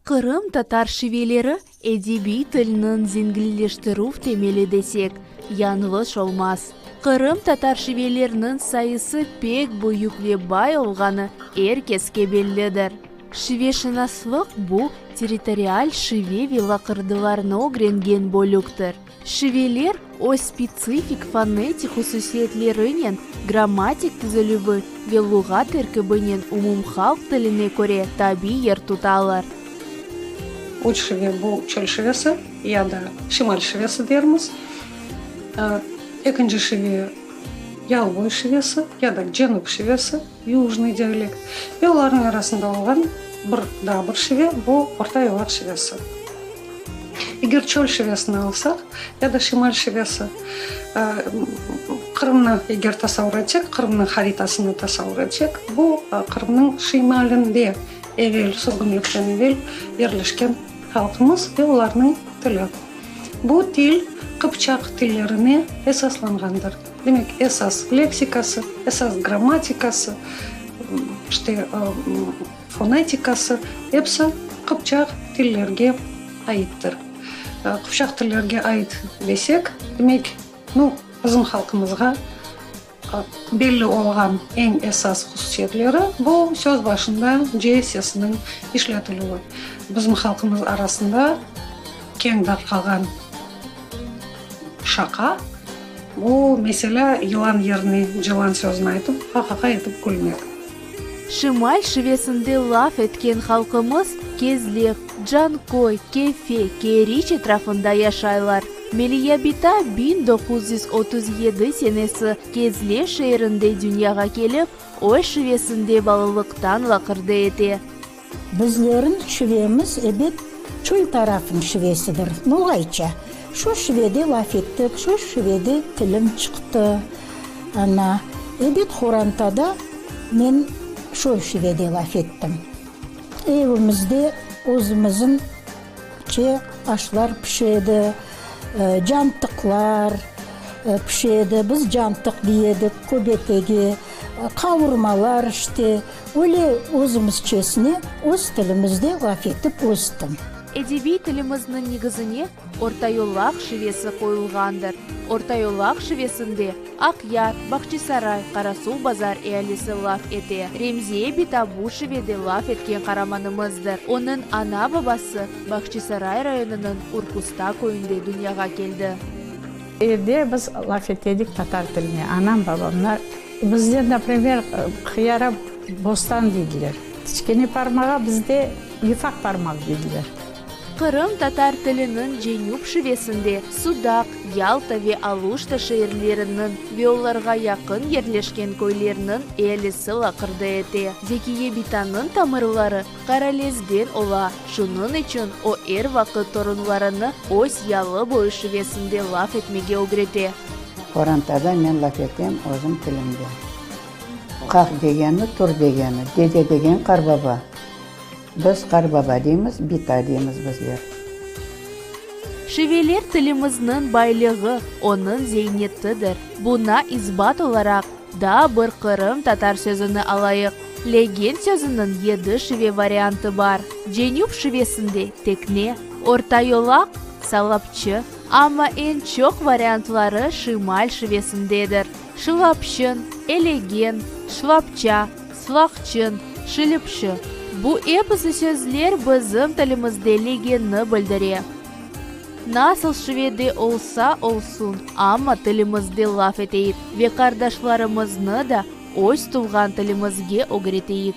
Qırımtatar şiveleri edebiy tilniñ zenginleştirüv temeli desek, yañlış olmaz. Qırımtatar şiveleriniñ sayısı pek büyük ve bay olğanı er keske bellidir. Şiveşınaslıq bu, territorial şive ve laqırdılarnı ögrengen bölüktir. Şiveler öz spetsifik fonetik hususiyetlerinen, grammatik tizilüvi ve luğat terkibinen umumhalq tiline köre tabiy yer tutalar. Üç şive, bu çöl şivesi ya da şimal şivesi dermiz. Ekinci şive, yalıboy şivesi ya da cenüp şivesi, yujnıy dialekt. Ve olarnıñ arasında olğan bir daa bir şive, bu orta yolaq şivesi. Eger çöl şivesini alsaq, ya da şimal şivesi, Qırımnı eger tasavur etsek, Qırımnıñ haritasını tasavur etsek, bu Qırımnıñ şimalinde evel, sürgünlikten evel yerleşken halqımız ve olarnıñ tili. Bu til qıpçaq tillerine esaslanğandır. Demek, esas leksikası, esas grammatikası, işte, fonetikası, episi qıpçaq tillerge aittir. Qıpçaq tillerge ait desek, demek, nu, bizim halqımızğa belli olğan eñ esas hususiyetleri bu söz başında c sesiniñ işletilüvi. Bizim halqımız arasında keñ darqalğan şaqa, bu, meselâ, yılan yerine cılan sözüni aytıp, ha-ha-ha etip külmek. Şimal şivesinde laf etken halqımız Kezlev, Canköy, Kefe, Keriç etrafında yaşaylar. Meliya bita 1937 senesi Kezlev şeerinde dünyağa kelip, öz şivesinde balalıqtan laqırdı ete. Bizlerin şivemiz ebet çöl tarafın şivesidir, noğayça. Şu şivede laf ettik, şu şivede tilim çıqtı. Ana, ebet horantada men şo şivede laf ettim. Evimizde özümizin çe aşlar pişedi, cantıqlar pişedi, biz cantıq dey edik köbetege, qavurmalar işte, öyle özümizçesine öz tilimizde laf etip östim. Edebiy tilimizniñ negizine Ortayolaq şivesi qoyulğandır. Ortayolaq şivesinde Aqyar, Bağçasaray, Qarasuvbazar ealisi laf ete. Remziye bita bu şivede laf etken qaramanımızdır. Onıñ ana-babası Bağçasaray rayonınıñ Urkusta köyünde dünyağa keldi. Evde biz laf ete edik tatar tiline, anam, babamlar. Bizde, naprimer, hıyara bostan deydiler. Kiçkene parmağa bizde yufaq parmaq deydiler. Qırımtatar tiliniñ cenüp şivesinde Sudaq, Yalta ve Aluşta şeerleriniñ ve olarğa yaqın yerleşken köylerniñ ealisi laqırdı ete. Zekiye bitanıñ tamırları Qaralezden ola, şunıñ içün o er vaqıt torunlarını öz yalı boyu şivesinde laf etmege ögrete. Qorantada men laf etem özüm tilimde. Qaq degeni, tur degeni, dede degen qarbaba. Biz qarbaba deymiz, bita deymiz bizler. Şiveler tilimizniñ baylığı, onıñ zeynetidir. Buna isbat olaraq daa bir qırımtatar sözüni alayıq. Legen sözüniñ yedi şive variantı bar. Cenüp şivesinde tekne, orta yolaq, salapçı, amma eñ çoq variantları şimal şivesindedir, şılapşın, elegen, şlapça, Sılaqçın, şilipşi, bu episi sözler bizim tilimizde legenni bildire. Nasıl şivede olsa olsun, amma tilimizde laf eteyik ve qardaşlarımıznı da öz tuvğan tilimizge ögreteyik.